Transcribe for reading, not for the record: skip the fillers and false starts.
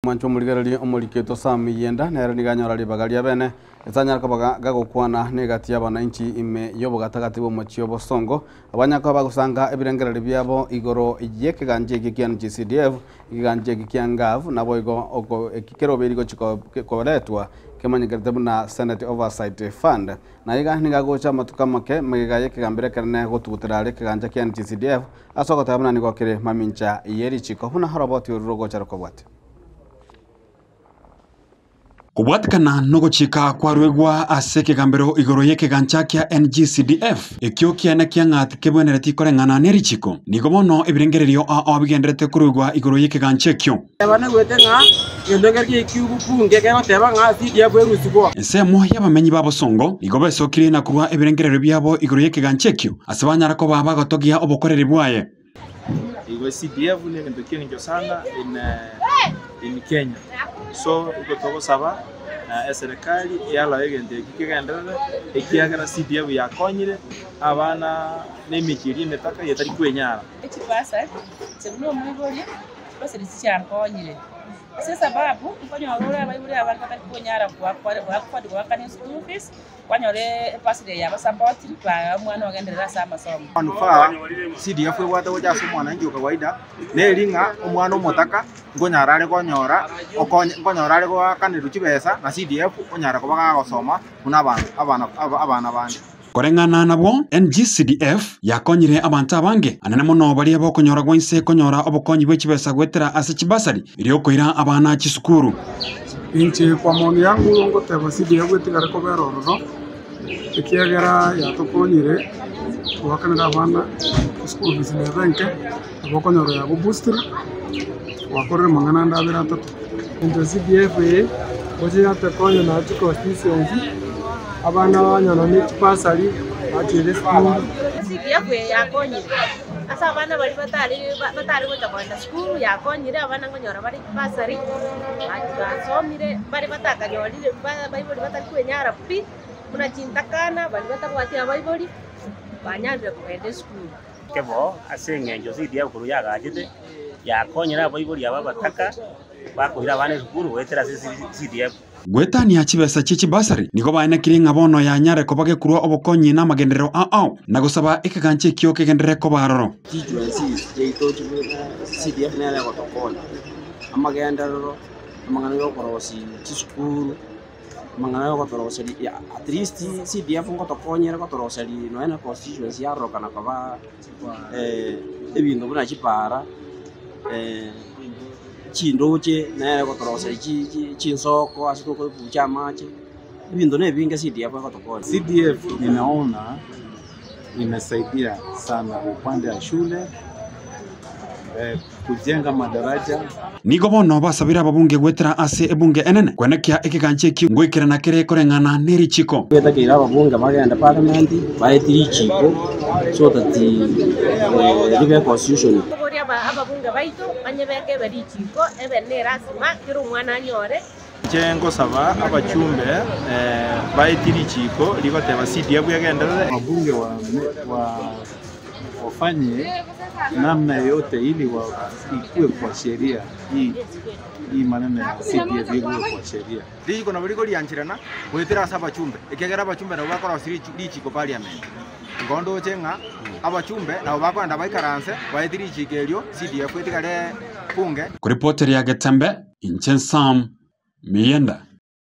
Omwancho omorigereria omoriketwe Sam Yenda nere nigo anyora ribaga ria bene ase anyare koba gagokwana negati y'abanainchi ime y'obogatagati bw'omochie obosongo abanyare koba bagosanga ebirengererio biabo igoro y'ekegancha eke kia NGCDF, ekegancha eke kia NGAAF naboigo oko eki kerobeiri gochi koretwa kemanyekerete buna Senate Oversight Fund. Na iga nigo agocha amatuko amake magega y'ekegambero ekenene gotugutera are ekegancha kia NGCDF Ase ogoteba buna nigo kere mamincha ye richiko, buna oroboti oru rogocha rokobwatia. Kobwatekana nogochika kwarwegwa ase ekegambero igoro y'ekegancha kia NGCDF, ekio kiane kia ng'a tikebwenereti koreng'ana ne richiko, nigo bono ebirengererio ao bigendererete korwegwa igoro y'ekegancha ekio. Banegwete ng'a gento ekero ki'ekiugu bunge kegoteba ng'a CDF erusigwe. Ensemo y'abamenyi ba bosongo nigo besokirie na korua ebirengererio biabo igoro y'ekegancha ekio, ase banyara koba bagotogia obokoreri bwaye. Igo CDF negento ki'engencho sana in in Kenya. So igo togosaba eserekari eallow egento eki kegenderere ekiagera CDF yakonyire abana na emechie eria emetaka etari kwenyara. Echibasari, inche buna omoibori, chibasari chiankonyire, ase esababu nkonyora ore abaibori abange batari konyara goafford goakana eschool fees, kwanyora ebasari eye yabasapotiri baga omwana ogenderere ase amasomo. Manufaa CDF ebwate gocha ase omwananchi o kawaida, neri ng'a omwana omotaka nkonyara are konyora okonye nkonyora are goakanerwa chibesa na CDF onyara koba gagosoma buna abanto abana abana bande. Koreng'ana nabwo, NGCDF yakonyire abanto abange, anene mono baria bokonyora gwa inse konyora obokonyi bwe chibesa goetera ase chibasari erio okoira abana chisukuru. Inche kwa maoni yangu ngoteba CDF etigare kobera ororo, ekiagera yatokonyire goakanera abana eschool fees neba enke, nabo okonyora yagoboostire, gwakorire amang'ana ande abere atato. Into CDF eye ngochia yatokonya na chiconstituency, abana banyora ne chibasari bachiire esukuru. CDF eye yakonyire ase abana baria batari batari gocha kogenda sukuru yakonyire abana nkonyora bare chibasari, basomire mbare batakanyorire baibori batari kwenyara pi, buna chintakana baria batabwati abaibori, banyarire kogenda esukuru. Kebo ase engencho CDF korwa yagachete, yakonyire abaibori aba abataka bakoira abana esukuru goetera ase CDF. Goetania chibesa chie chibasari nigo baenekirie ng'a bono yanyare koba gekorua obokonyi na amagenderero ao ao, na gosaba ekegancha ekio kegenderere koba aroro. Constituencies chiaito CDF nere egotokonya amagenderero, amang'ana ya okorosia chisukuru, amang'ana ya ogotoroseria at least CDF ngotokonya ere gotoroseria nonya na constituency yarorokana koba ebinto buna chipara, chindoche nere egotoroseria chinsoko ase tokobucha amache, ebinto na ebinge CDF egotokonya. CDF ninaona imesaidia sana upande ya shule kujenga madaraja. Nigo bono basabire ababunge goetera ase ebunge enene kwenekia ekegancha ekio ngoikerana kere koreng'ana nerichiko. Twetakeire ababunge bagende parliament baetie richiko so that ribe constitution. Toborie ababunge baito banyebeke ebe richiko ebe nerasima kera omwana anyore. Inche ngosaba abachumbe baetie richiiko rigoteba CDF egenderere. Wabunge wafanye namna yoyote ili ikue kwa sheria hii hii maneno ya CDF ikuwe kwa sheria. Richiko nabo rikoriancherana goetera ase abachumbe, ekiagera abachumbe nabo bakorosia richiko parliament. Igo ndoche ng'a abachumbe nabo bakoenda baikaranse baetie richiko erio CDF etigare bunge. Koripoteria Getembe, inche Sam Miyenda.